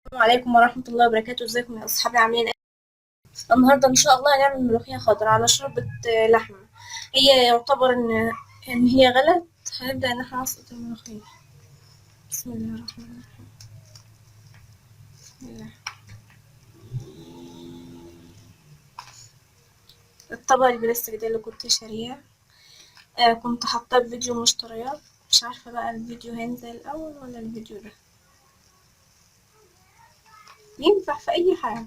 السلام عليكم ورحمة الله وبركاته. ازيكم يا اصحابي، عاملين ايه؟ النهارده ان شاء الله هنعمل ملوخية خضراء على شوربة لحمة. هي يعتبر ان هي غلت. هنبدأ ان احنا نسقط الملوخية. بسم الله الرحمن الرحيم. بسم الله. الطبق البلاستيك ده اللي كنت شارياه، كنت حاطاه في فيديو مشتريات، مش عارفة بقى الفيديو هينزل الاول ولا الفيديو ده ينفع في اي حاجة.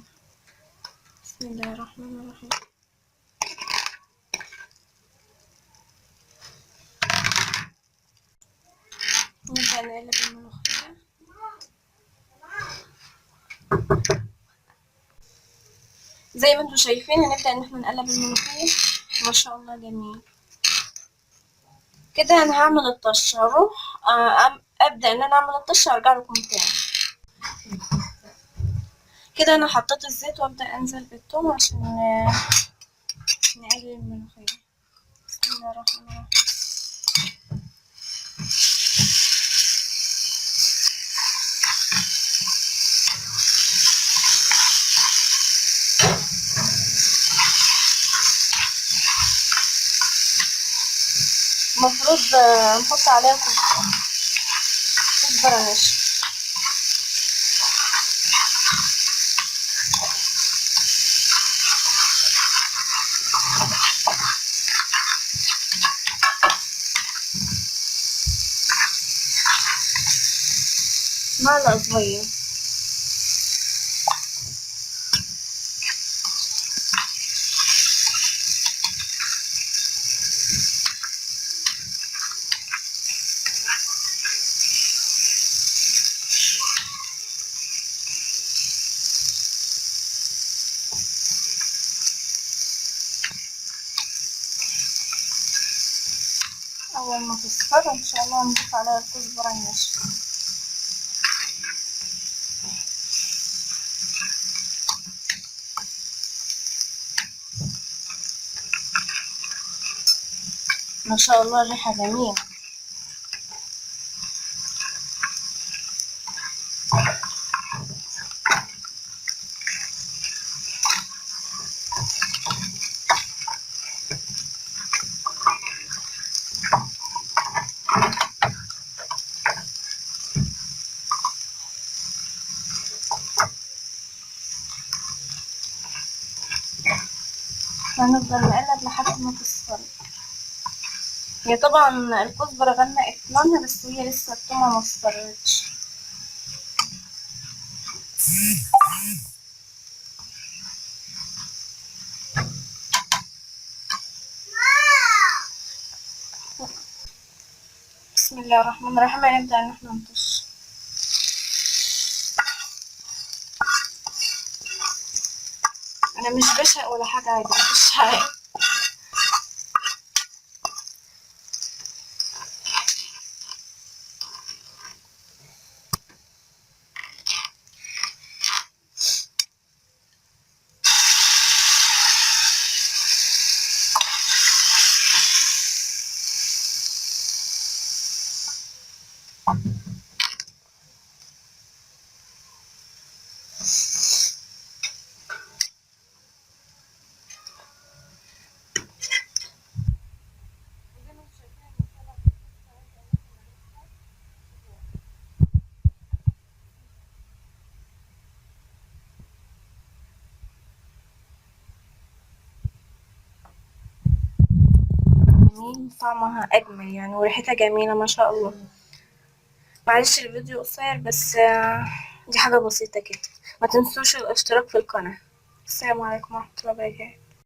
بسم الله الرحمن الرحيم. نبدأ نقلب الملوخية. زي ما انتم شايفين هنبدأ ان احنا نقلب الملوخية. ما شاء الله جميل كده. انا هعمل الطشة، هروح ابدأ ان انا اعمل الطشة وارجع لكم تاني. كده انا حطيت الزيت وابدأ انزل بالثوم عشان نقلب الملوخية. بسم الله الرحمن الرحيم. المفروض نحط عليها كزبرة ناشفة. معلقة صغيرة. أول ما تصفر إن شاء الله نضيف عليها الكزبرة الناشفة. ما شاء الله الريحة جميلة. هنفضل نقلب لحد ما تصفر. هي طبعا الكزبرة غمقت لونها، بس هي لسه التومة ما اصفرتش. بسم الله الرحمن الرحيم. هنبدأ ان احنا نطش. انا مش بشهق ولا حاجة، عادي مفيش حاجة. طعمها اجمل يعني، وريحتها جميله ما شاء الله. معلش الفيديو قصير بس دي حاجه بسيطه كده. ما تنسوش الاشتراك في القناه. السلام عليكم ورحمه الله وبركاته.